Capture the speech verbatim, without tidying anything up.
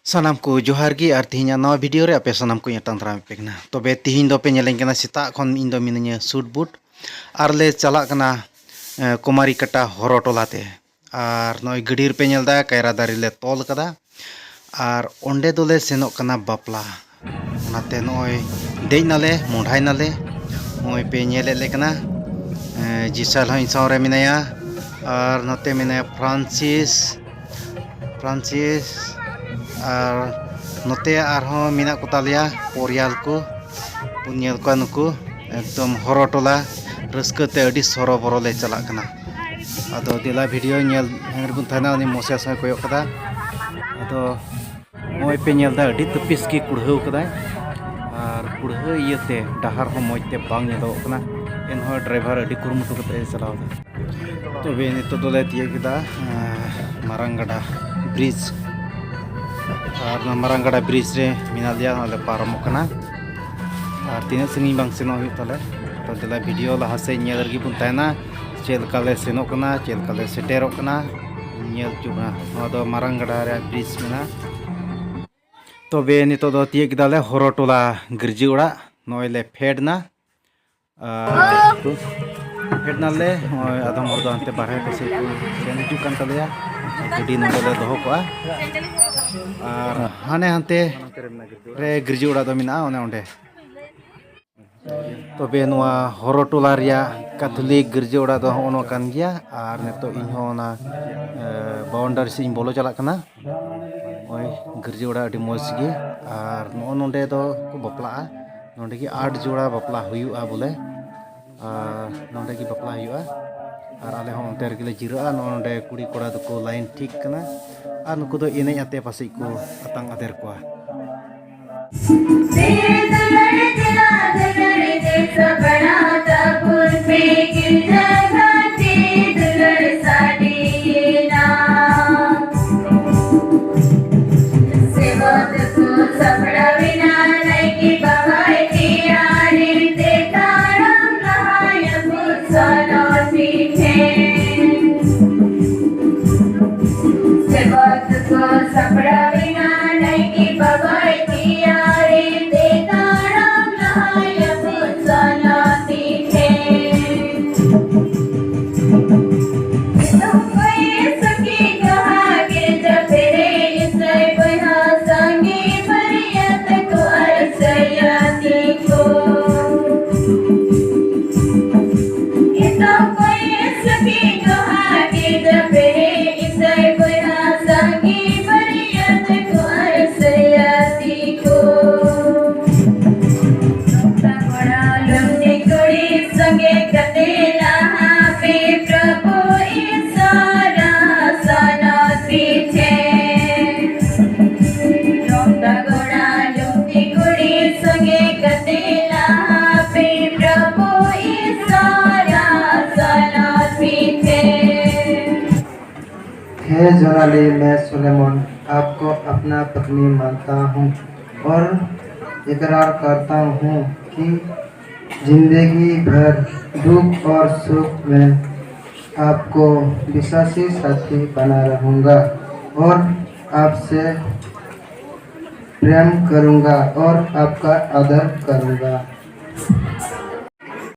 ᱥᱟᱱᱟᱢ ᱠᱚ ᱡᱚᱦᱟᱨ ᱜᱮ, ᱟᱨ ᱛᱤᱦᱤᱧᱟᱜ ᱱᱟᱣᱟ ᱵᱷᱤᱰᱤᱭᱳ ᱨᱮ ᱟᱯᱮ ᱥᱟᱱᱟᱢ ᱠᱚᱧ ᱟᱛᱟᱝ ᱫᱟᱨᱟᱢ ᱯᱮ ᱠᱟᱱᱟ᱾ ᱛᱚᱵᱮ ᱛᱤᱦᱤᱧ ᱫᱚᱯᱮ ᱧᱮᱞᱮᱧ ᱠᱟᱱᱟ, ᱥᱮᱛᱟᱜ ᱠᱷᱚᱱ ᱤᱧ ᱫᱚ ᱢᱤᱱᱟᱹᱧᱟ ᱥᱩᱴ ᱵᱩᱴ, ᱟᱨ ᱞᱮ ᱪᱟᱞᱟᱜ ᱠᱟᱱᱟ, ᱮ, ᱠᱩᱢᱟᱨᱤ ᱠᱟᱴᱟ ᱦᱚᱨᱚ ᱴᱚᱞᱟ ᱛᱮ᱾ ᱟᱨ ᱱᱚᱜᱼᱚᱭ ᱜᱟᱹᱰᱤ ᱨᱮᱯᱮ ᱧᱮᱞ ᱮᱫᱟ, ᱠᱟᱭᱨᱟ ᱫᱟᱨᱮ ᱞᱮ ᱛᱚᱞ ᱠᱟᱫᱟ, ᱟᱨ ᱚᱸᱰᱮ ᱫᱚᱞᱮ ᱥᱮᱱᱚᱜ ᱠᱟᱱᱟ ᱵᱟᱯᱞᱟ᱾ ᱚᱱᱟᱛᱮ ᱱᱚᱜᱼᱚᱭ ᱫᱮᱡ ᱱᱟᱞᱮ, ᱢᱚᱸᱰᱷᱟᱭ ᱱᱟᱞᱮ᱾ ᱱᱚᱜᱼᱚᱭ ᱯᱮ ᱧᱮᱞᱮᱫ ᱞᱮ ᱠᱟᱱᱟ, ᱮ, ᱡᱤᱥᱟᱞ ᱦᱚᱸ ᱤᱧ ᱥᱟᱶ ᱨᱮ ᱢᱮᱱᱟᱭᱟ, ᱟᱨ ᱱᱚᱛᱮ ᱢᱮᱱᱟᱭᱟ ᱯᱷᱨᱟᱱᱥᱤᱥ, ᱯᱷᱨᱟᱱᱥᱤᱥ, ᱟᱨ ᱱᱚᱛᱮ ᱟᱨᱦᱚᱸ ᱢᱮᱱᱟᱜ ᱠᱚ ᱛᱟᱞᱮᱭᱟ ᱯᱚᱨᱤᱭᱟᱞ ᱠᱚ᱾ ᱵᱚᱱ ᱧᱮᱞ ᱠᱚᱣᱟ ᱱᱩᱠᱩ ᱮᱠᱫᱚᱢ ᱦᱚᱨᱚ ᱴᱚᱞᱟ ᱨᱟᱹᱥᱠᱟᱹ ᱛᱮ ᱟᱹᱰᱤ ᱥᱚᱨᱚᱵᱚᱨᱚ ᱞᱮ ᱪᱟᱞᱟᱜ ᱠᱟᱱᱟ᱾ ᱟᱫᱚ ᱫᱮᱞᱟ ᱵᱷᱤᱰᱤᱭᱳ ᱧᱮᱞ ᱨᱮᱵᱚᱱ ᱛᱟᱦᱮᱱᱟ, ᱩᱱᱤ ᱢᱚᱥᱮ ᱥᱟᱶ ᱠᱚᱭᱚᱜ ᱠᱟᱫᱟ᱾ ᱟᱫᱚ ᱱᱚᱜᱼᱚᱭ ᱯᱮ ᱧᱮᱞ ᱮᱫᱟ, ᱟᱹᱰᱤ ᱛᱟᱹᱯᱤᱥ ᱜᱮ ᱠᱩᱲᱦᱟᱹᱣ ᱠᱟᱫᱟᱭ, ᱟᱨ ᱠᱩᱲᱦᱟᱹ ᱤᱭᱟᱹᱛᱮ ᱰᱟᱦᱟᱨ ᱦᱚᱸ ᱢᱚᱡᱽ ᱛᱮ ᱵᱟᱝ ᱧᱮᱞᱚᱜᱚᱜ ᱠᱟᱱᱟ᱾ ᱮᱱᱦᱚᱸ ᱰᱨᱟᱭᱵᱷᱟᱨ ᱟᱹᱰᱤ ᱠᱩᱨᱩᱢᱩᱴᱩ ᱠᱟᱛᱮ ᱮ ᱪᱟᱞᱟᱣ ᱮᱫᱟ᱾ ᱛᱚᱵᱮ ᱱᱤᱛᱚᱜ ᱫᱚᱞᱮ ᱛᱤᱭᱳᱜ ᱠᱮᱫᱟ, ᱮᱸ, ᱢᱟᱨᱟᱝ ᱜᱟᱰᱟ ᱵᱨᱤᱡᱽ᱾ ᱟᱨ ᱱᱚᱣᱟ ᱢᱟᱨᱟᱝ ᱜᱟᱰᱟ ᱵᱨᱤᱡᱽ ᱨᱮ ᱢᱮᱱᱟᱜ ᱞᱮᱭᱟ, ᱱᱚᱣᱟ ᱞᱮ ᱯᱟᱨᱚᱢᱚᱜ ᱠᱟᱱᱟ᱾ ᱟᱨ ᱛᱤᱱᱟᱹᱜ ᱥᱟᱺᱜᱤᱧ ᱵᱟᱝ ᱥᱮᱱᱚᱜ ᱦᱩᱭᱩᱜ ᱛᱟᱞᱮ᱾ ᱛᱚ ᱫᱮᱞᱟ ᱵᱷᱤᱰᱤᱭᱳ ᱞᱟᱦᱟ ᱥᱮᱫ ᱧᱮᱞ ᱨᱮᱜᱮ ᱵᱚᱱ ᱛᱟᱦᱮᱱᱟ, ᱪᱮᱫ ᱞᱮᱠᱟ ᱞᱮ ᱥᱮᱱᱚᱜ ᱠᱟᱱᱟ, ᱪᱮᱫ ᱞᱮᱠᱟ ᱞᱮ ᱥᱮᱴᱮᱨᱚᱜ ᱠᱟᱱᱟ, ᱧᱮᱞ ᱦᱚᱪᱚ ᱠᱟᱱᱟ᱾ ᱱᱚᱣᱟ ᱫᱚ ᱢᱟᱨᱟᱝ ᱜᱟᱰᱟ ᱨᱮᱭᱟᱜ ᱵᱨᱤᱡᱽ ᱢᱮᱱᱟᱜᱼᱟ᱾ ᱛᱚᱵᱮ ᱱᱤᱛᱚᱜ ᱫᱚ ᱛᱤᱭᱳᱜ ᱠᱮᱫᱟᱞᱮ ᱦᱚᱨᱚ ᱴᱚᱞᱟ ᱜᱤᱨᱡᱟᱹ ᱚᱲᱟᱜ᱾ ᱱᱚᱜᱼᱚᱭ ᱞᱮ ᱯᱷᱮᱰ ᱱᱟ᱾ ᱟᱨ ᱯᱷᱮᱰ ᱱᱟᱞᱮ, ᱱᱚᱜᱼᱚᱭ ᱟᱫᱚᱢ ᱦᱚᱲ ᱫᱚ ᱦᱟᱱᱛᱮ ᱵᱟᱨᱦᱮ ᱠᱚ ᱥᱮᱫ ᱠᱚ ᱥᱮᱱ ᱦᱤᱡᱩᱜ ᱠᱟᱱ ᱛᱟᱞᱮᱭᱟ᱾ ᱜᱟᱹᱰᱤ ᱱᱚᱰᱮ ᱞᱮ ᱫᱚᱦᱚ ᱠᱚᱜᱼᱟ᱾ ᱟᱨ ᱦᱟᱱᱮ ᱦᱟᱱᱛᱮ ᱨᱮ ᱜᱤᱨᱡᱟᱹ ᱚᱲᱟᱜ ᱫᱚ ᱢᱮᱱᱟᱜᱼᱟ, ᱚᱱᱮ ᱚᱸᱰᱮ᱾ ᱛᱚᱵᱮ ᱱᱚᱣᱟ ᱦᱚᱨᱚ ᱴᱚᱞᱟ ᱨᱮᱭᱟᱜ ᱠᱟᱛᱷᱚᱞᱤᱠ ᱜᱤᱨᱡᱟᱹ ᱚᱲᱟᱜ ᱫᱚ ᱦᱚᱸᱜᱼᱚ ᱱᱚᱣᱟ ᱠᱟᱱ ᱜᱮᱭᱟ᱾ ᱟᱨ ᱱᱤᱛᱚᱜ ᱤᱧ ᱦᱚᱸ ᱚᱱᱟ, ᱮ, ᱵᱟᱣᱩᱱᱰᱟᱨᱤ ᱥᱮᱫ ᱤᱧ ᱵᱚᱞᱚ ᱪᱟᱞᱟᱜ ᱠᱟᱱᱟ᱾ ᱱᱚᱜᱼᱚᱭ ᱜᱤᱨᱡᱟᱹ ᱚᱲᱟᱜ ᱟᱹᱰᱤ ᱢᱚᱡᱽ ᱜᱮ᱾ ᱟᱨ ᱱᱚᱜᱼᱚ ᱱᱚᱸᱰᱮ ᱫᱚ ᱠᱚ ᱵᱟᱯᱞᱟᱜᱼᱟ᱾ ᱱᱚᱸᱰᱮ ᱜᱮ ᱟᱴ ᱡᱚᱲᱟ ᱵᱟᱯᱞᱟ ᱦᱩᱭᱩᱜᱼᱟ ᱵᱚᱞᱮ᱾ ᱟᱨ ᱱᱚᱸᱰᱮ ᱜᱮ ᱵᱟᱯᱞᱟ ᱦᱩᱭᱩᱜᱼᱟ᱾ ᱟᱨ ᱟᱞᱮ ᱦᱚᱸ ᱚᱱᱛᱮ ᱨᱮᱜᱮ ᱞᱮ ᱡᱤᱨᱟᱹᱜᱼᱟ᱾ ᱱᱚᱜᱼᱚ ᱱᱚᱸᱰᱮ ᱠᱩᱲᱤ ᱠᱚᱲᱟ ᱫᱚᱠᱚ ᱞᱟᱭᱤᱱ ᱴᱷᱤᱠ ᱠᱟᱱᱟ᱾ ᱟᱨ ᱱᱩᱠᱩ ᱫᱚ ᱮᱱᱮᱡ ᱟᱛᱮ ᱯᱟᱥᱮᱡ ᱠᱚ ᱟᱛᱟᱝ ᱟᱫᱮᱨ ᱠᱚᱣᱟ᱾ हे जोनाली, मैं सुलेमान आपको अपना पत्नी मानता हूँ और इकरार करता हूँ कि जिंदगी भर दुख और सुख में आपको विश्वासी साथी बना रहूँगा और आपसे प्रेम करूँगा और आपका आदर करूँगा।